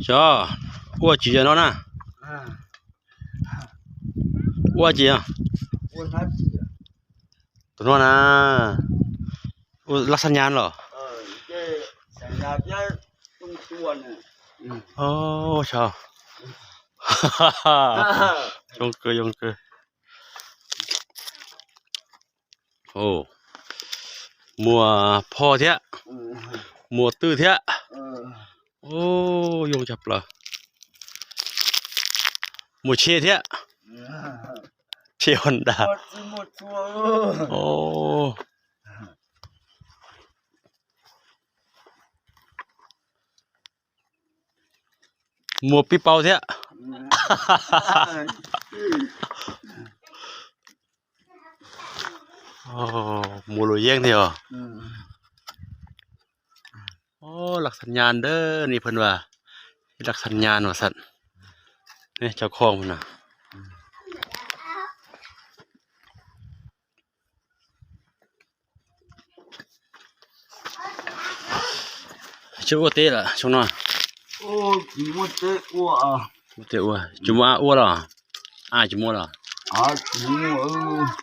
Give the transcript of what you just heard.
ຈະ ອ້ວຈີນເນາະນະ ອ້ວຈີນ ໂຕນັ້ນນະ ລັກສັນຍານເຫາະ ໂອ້ ຊາວ ຍົງເກີ ຍົງເກີ. ໂອ້ ມົວພໍ້ແທ້ ມົວຕື້ແທ້ ໂອ້ ຍົງຈັບລະ ມົວເຊແທ້ ເຊຮອນດາ ໂອ້ ມົວປີ້ເປົ້າແທ້ ໂອ້ ມົວໂລແຍງແທ້ ໂອ້ ລັກສັນຍານເດີ ນີ້ເພິ່ນວ່າ ລັກສັນຍານວ່າຊັ້ນ ນີ້ເຈົ້າຂອງເພິ່ນນະ. ຈະອ້ວເຕະລະ ຊ່ວງໜ້ອຍ ໂອ້ຍ ຊິມົວເຕະອ້ວ ອ່າ ມົວເຕະອ້ວ ຈະມົວອ້ວລະ ອ້າຍຈະມົວລະ ອ້າຍຈະມົວ ເອີ